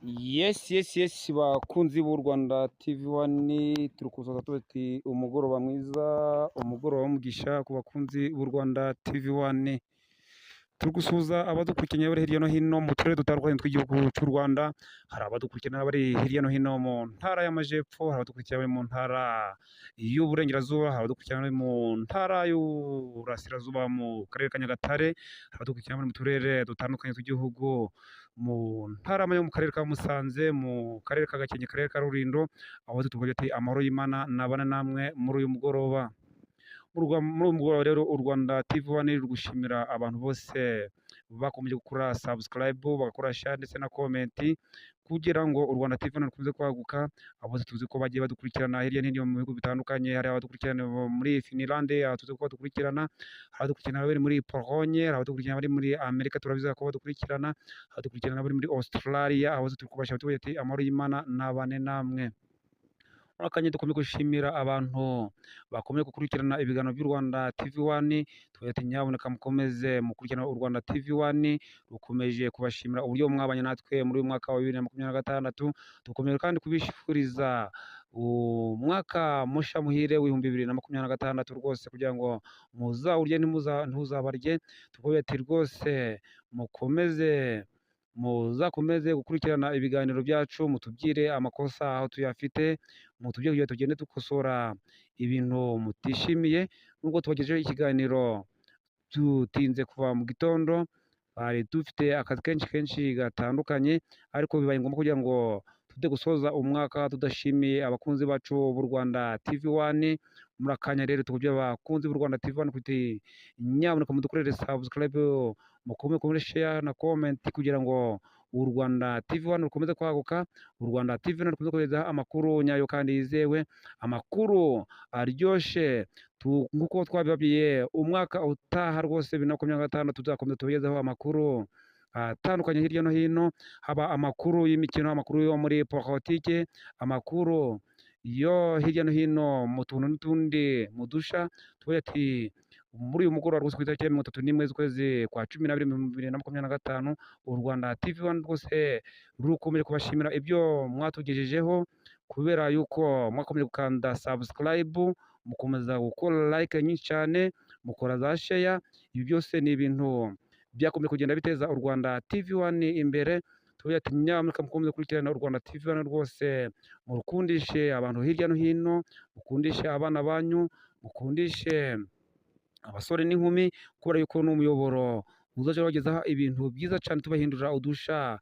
Yes, bakunzi b'u Rwanda TV One, turi kuzaza tuti umugoroba mwiza, umugoroba w'umugisha ku bakunzi b'u Rwanda TV One. Turi gusuhuza abadukurikiranye bari hirya no hino mu turere dutandukanye tw'igihugu cy'u Rwanda. Hari abadukurikirana bari hirya no hino mu ntara y'Amajyepfo, hari abadukurikirana bari mu ntara y'Uburengerazuba, hari abadukurikirana bari mu ntara y'Uburasirazuba mu karere ka Nyagatare, hari abadukurikirana bari mu turere dutandukanye tw'igihugu, mu ntara yo mu karere ka Musanze, mu karere ka Gakenke, karere ka Rulindo. Aho tuvuga ati amahoro y'Imana nabane namwe muri uyu mugoroba. Muri uyu mugoroba rero, u Rwanda TV One ruri gushimira abantu bose bakomeje gukora subscribe, bagakora share ndetse na comment kugira ngo u Rwanda TV One rukomeze kwaguka. Abo bose tuzi ko bagiye badukurikirana hirya no hino mu bihugu bitandukanye. Hari abadukurikirana muri Finland, aha tuzi ko badukurikirana, hari abadukurikirana bari muri Pologne, hari abadukurikirana bari muri Amerika, turabizi ko badukurikirana, hari abadukurikirana bari muri Australia. Abo bose turi kubashimira tuvuga ati amahoro y'Imana nabane namwe. Muri aka kanya dukomeje gushimira abantu bakomeje gukurikirana ibiganiro by'u Rwanda TV One. Tuvuga ati nyabuneka mukomeze mukurikirana u Rwanda TV One, rukomeje kubashimira uburyo mwabanye natwe muri uyu mwaka wa 2026. Dukomeje kandi kubifuriza umwaka musha muhire w'2026 rwose, kugira ngo muzawurye ntuzabarye. Tuvuga ati rwose mukomeze, muzakomeze gukurikirana ibiganiro byacu, mutubwire amakosa aho tuyafite, mutubwire kugira tugende dukosora ibintu mutishimiye. Nubwo tubagejejeho ikiganiro dutinze kuva mu gitondo, twari dufite akazi kenshi kenshi gatandukanye, ariko bibaye ngombwa kugira ngo tujye gusoza umwaka tudashimiye abakunzi bacu b'u Rwanda TV One. Muri akanya rero tukubye abakunzi b'u Rwanda TV One kuti nyabuneka mudukorere subscribe, mukomeze muri share na comment kugira ngo u Rwanda TV One rukomeze kwaguka, u Rwanda TV One rukomeze kugezaho amakuru nyayo kandi yizewe, amakuru aryoshe. Nk'uko twabibabwiye, umwaka utaha rwose 2026 tuzakomeza tubagezeho amakuru atandukanye hirya no hino, haba amakuru y'imikino, amakuru yo muri politike, amakuru yo hirya no hino mu tuntu n'utundi mu dusha. Tuvuge ati muri uyu mugoroba rwose ku itariki ya 31 z'ukwezi kwa 12 2025, u Rwanda TV One rwose rukomeje kubashimira ibyo mwatugejejeho, kubera yuko mwakomeje gukanda subscribe, mukomeza gukora like nyinshi cyane, mukora za share. Ibi byose ni ibintu byakomeje kugenda biteza u Rwanda TV One imbere. Tuvuge ati nyamuneka mukomeze gukurikirana u Rwanda TV One rwose, murukundishe abantu hirya no hino, mukundishe abana banyu, mukundishe abasore n'inkumi, kubera yuko ni umuyoboro uzajya ubagezaho ibintu byiza cyane, tubahindurira udusha.